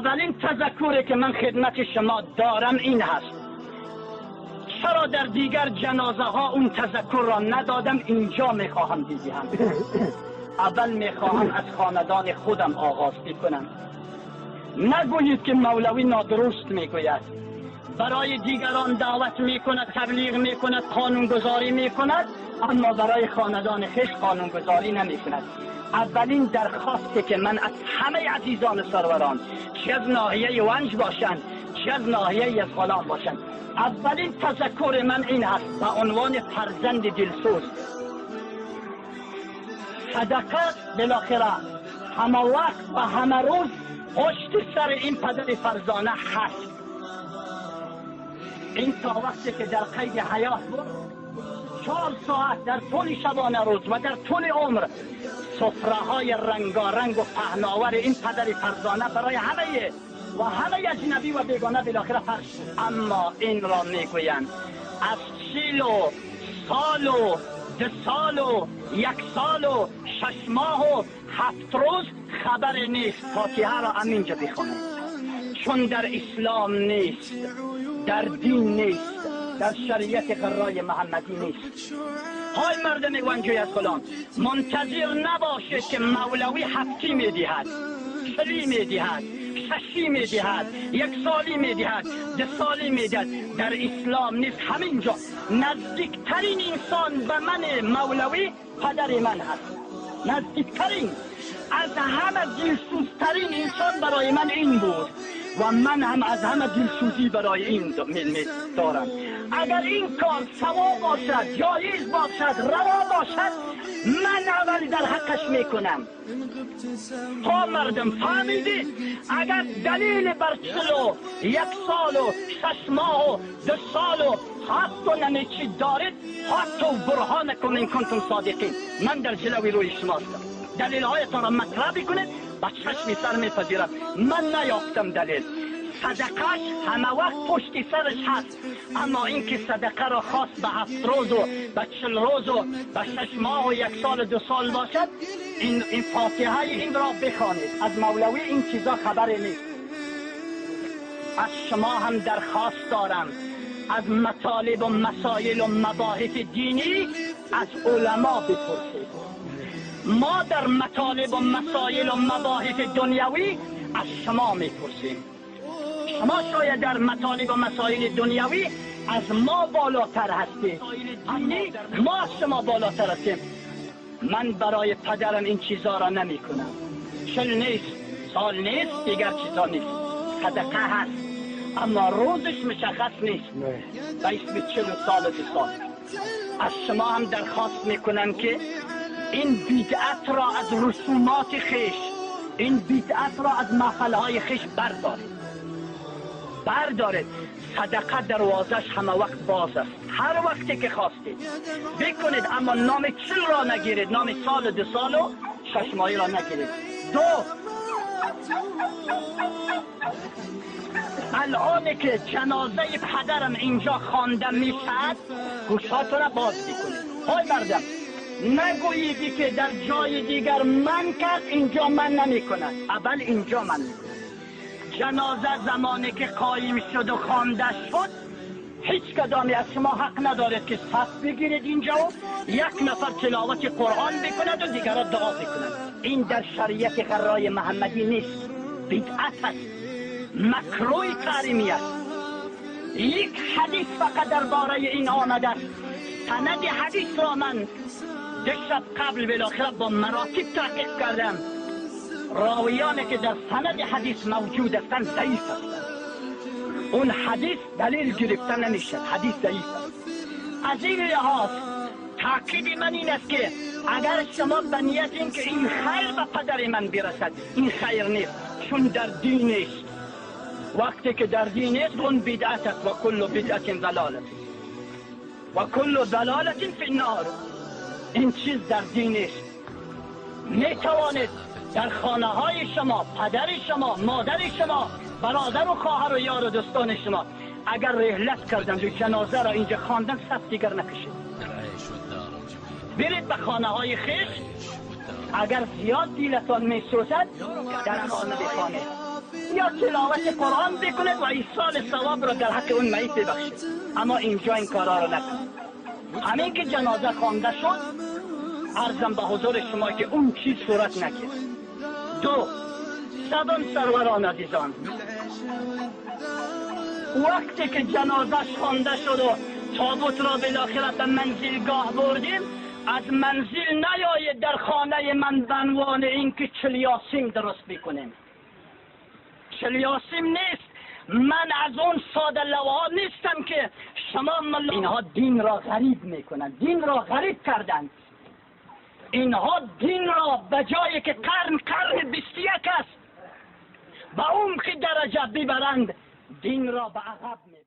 اولین تذکری که من خدمت شما دارم این هست. چرا در دیگر جنازه ها اون تذکر را ندادم، اینجا میخواهم بدهم. اول میخواهم از خاندان خودم آغاز بکنم. نگویید که مولوی نادرست میگوید، برای دیگران دعوت میکند، تبلیغ میکند، قانونگذاری میکند، اما برای خاندان خویش قانونگذاری نمیکند. اولین درخواستی که من از همه عزیزان سروران، چه از ناحیه ونج باشند چه از ناحیه یزغلام باشند، اولین تذکر من این هست به عنوان فرزند دلسوز. صدقه بالاخره همه وقت و همه روز پشت سر این پدر فرزانه هست. این تا وقتی که در قید حیات بود، 4 ساعت در طول شبانه روز و در طول عمر سفره های رنگارنگ و پهناور این پدر فرزانه برای همه و همه اجنبی و بیگانه بالاخره فرش بود. اما این را میگویند از 40 سال و 2 سال و 1 سال و 6 ماه و 7 روز خبر نیست. فاتحه را همینجا بخوانید، چون در اسلام نیست، در دین نیست، در شریعت غرای محمدی نیست. های مردم ونجوی از غلام، منتظر نباشید که مولوی هفتی میدهد، 40 میدهد، 6 میدهد، 1 سالی میدهد، 2 سالی میدهد. در اسلام نیست. همینجا نزدیکترین انسان به من مولوی پدر من هست، نزدیکترین، از همه دلسوزترین انسان برای من این بود و من هم از همه دلسوزی برای این دارم. اگر این کار ثواب باشد، جایز باشد، روا باشد، من اول در حقش میکنم. تا مردم فهمیدید اگر دلیل بر 41 سال و 6 ماه و 2 سال و 7 و نمیچی دارید، حتی برهانکم این کنتم صادقین، من در جلوی روی شما هستم. دلیل هایتان را مطرح بکنید، با چشم سر میپذیرم. من نیافتم دلیل. صدقهش همه وقت پشت سرش هست، اما اینکه صدقه را خواست به 7 روز و به 40 روز و به 6 ماه و 1 سال و 2 سال باشد، این فاتحه این را بخوانید. از مولوی این چیزا خبری نیست. از شما هم درخواست دارم، از مطالب و مسائل و مباحث دینی از علما بپرسید. ما در مطالب و مسائل و مباحث دنیوی از شما میپرسیم. شما شاید در مطالب و مسائل دنیوی از ما بالاتر هستید، ما از شما بالاتر هستیم. من برای پدرم این چیزا را نمی کنم. 40 نیست، سال نیست، دیگر چیزا نیست. صدقه هست اما روزش مشخص نیست، به اسم 40 سال و 2 سال. از شما هم درخواست میکنم که این بدعت را از رسومات خیش، این بدعت را از محفل‌های خیش بردارید، بردارید. صدقه دروازش همه وقت باز است، هر وقتی که خواستید بکنید، اما نام 40 را نگیرید، نام سال و 2 سال و 6 ماهی را نگیرید. 2، الان که جنازه پدرم اینجا خوانده میشد، گوشاتون را باز بکنید. های مردم، نگوییدی که در جای دیگر من کرد، اینجا من نمی کند. اول اینجا من می کند. جنازه زمانی که قایم شد و خوانده شد، هیچ کدامی از شما حق ندارد که صف بگیرید اینجا و یک نفر تلاوت قرآن بکند و دیگران دعا بکند. این در شریعت غرای محمدی نیست، بدعت است، مکروه تحریمی است. یک حدیث فقط درباره این آمده است. سند حدیث را من 2 شب قبل بالاخره با مراتب تحقیق کردم. راویانی که در سند حدیث موجود هستند ضعیف هستند. اون حدیث دلیل گرفته نمیشه، حدیث ضعیف است. از این لحاظ تاکید من این است که اگر شما به نیت این که این خیر به پدر من برسد، این خیر نیست، چون در دین نیست. وقتی که در دین نیست اون بدعت است و کل بدعت ضلالت و کل ضلالت فی النار. این چیز در دین نیست. میتوانید در خانه های شما، پدر شما، مادر شما، برادر و خواهر و یار و دوستان شما اگر رحلت کردند و جنازه را اینجا خواندن، صف دیگر نکشید، برید به خانه های خویش. اگر زیاد دلتان میسوزد در خانه بخوانید. یا تلاوت قرآن بکنید و ایصال ثواب را در حق اون میت ببخشید. اما اینجا این کارا را نکنید. همین که جنازه خوانده شد، عرضم به حضور شما که اون چیز صورت نگرفت. دو سوم، سروران عزیزان، وقتی که جنازه خوانده شد و تابوت را بالاخره به منزلگاه بردیم، از منزل نیاید در خانه من به عنوان اینکه چلیاسیم درست بکنیم. چلیاسیم نیست. من از اون ساده لوها نیستم که شما اینها دین را غریب میکنند، دین را غریب کردند. اینها دین را به جایی که قرن 21 است به عمق درجه ببرند، دین را به عقب می